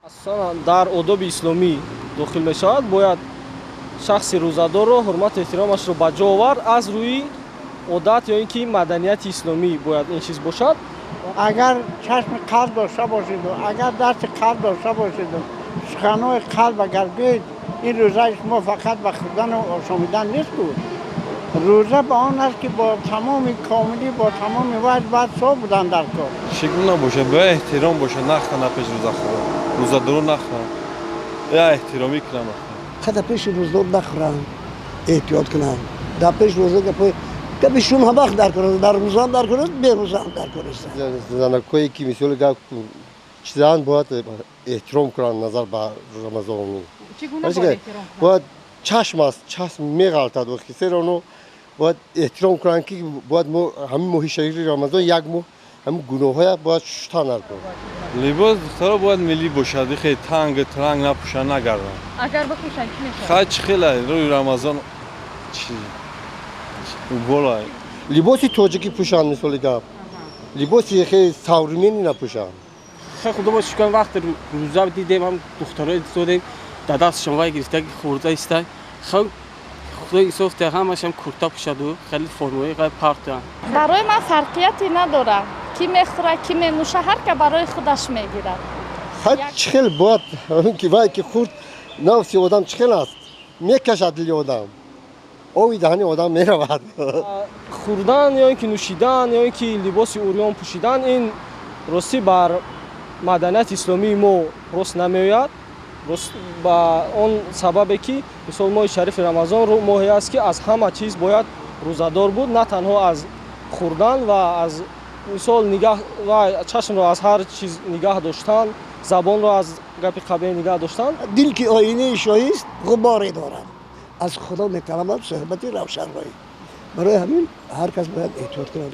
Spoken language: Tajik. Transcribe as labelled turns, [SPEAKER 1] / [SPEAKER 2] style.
[SPEAKER 1] Асосан дар одоби исломӣ дохил мешавад. Бояд шахси рӯзадорро ҳурмату эҳтиромашро ба ҷо овард. Аз рӯи одат ё ин ки маданияти исломӣ бояд ин чиз бошад.
[SPEAKER 2] Агар чашми қалб дошта бошеду, агар дасти қалб дошта бошеду, суханҳои қалб агар гӯед, ин рӯзаи шумо фақат ба хӯрдану ошомидан нест буд. Рӯза ба он аст, ки бо тамоми комилӣ, бо тамоми ваҷ бояд соф будан дар кор.
[SPEAKER 3] Чӣ гуна бошад? Бояд эҳтиром бошад, нахӯранд пеши рӯзахӯрон, рӯзадоро нахӯранд, я эҳтиромӣ кунанд.
[SPEAKER 4] Хата пеши рӯздор нахӯранд, эҳтиёт кунанд. Дар пеш рӯза гапои гапи шум ҳамвақт дар кор, дар рӯзаам дар кор аст, берӯзаам дар кор аст.
[SPEAKER 5] Занакое ки, мисоли гап, чизан бояд эҳтиром кунанд назар ба Рамазон.
[SPEAKER 6] Чӣ гуна бояд эҳтиром кунанд?
[SPEAKER 5] Бояд чашм аст, чашм меғалтад, сера оно бояд эҳтиром кунанд, ки бояд мо ҳамин моҳи шарифи Рамазон як моҳ ҳамин гуноҳҳоя бояд шуста накун.
[SPEAKER 3] Либос духтаро бояд миллӣ бошад, хеле танг транг напӯшанд, нагарданд.
[SPEAKER 6] Агар бипӯшанд, чӣ мешавад?
[SPEAKER 3] Хай, чӣ хела рӯи Рамазон чи болай.
[SPEAKER 5] Либоси тоҷикӣ пӯшанд, мисоли гап, либоси хеле современный напӯшанд.
[SPEAKER 7] Хеле худо бо шукр, вақте рӯза дидем, ҳам духтарои додем, дар дастшон вай гирифта хӯрда иста. Хел худои инсоф, ҳамашам курта пӯшаду хеле формаи ғайр партоянд.
[SPEAKER 8] Барои ман фарқияте надорад, кӣ мехӯрад, кӣ менӯша, ҳар ка барои худаш мегирад.
[SPEAKER 5] Хай, чӣ хел бояд ки вай ки хурд, нафси одам чӣ хел аст, мекашад дили одам, ови даҳани одам меравад.
[SPEAKER 1] Хӯрдан ё ин ки нӯшидан ё ин ки либоси урён пӯшидан, ин ростӣ бар маданияти исломии мо рост намеояд. Рост ба он сабабе ки, мисол, моҳи шарифи Рамазон моҳе аст, ки аз ҳама чиз бояд рӯзадор буд, на танҳо аз хӯрдан ва аз, мисол, нигаҳ ва чашмро аз ҳар чиз нигаҳ доштан, забонро аз гапи қабеҳ нигаҳ доштан.
[SPEAKER 4] Дил ки оинаи шоҳист, ғуборе дорад, аз Худо металабад суҳбати равшанроҳӣ. Барои ҳамин ҳар кас бояд эҳтиёт кунад.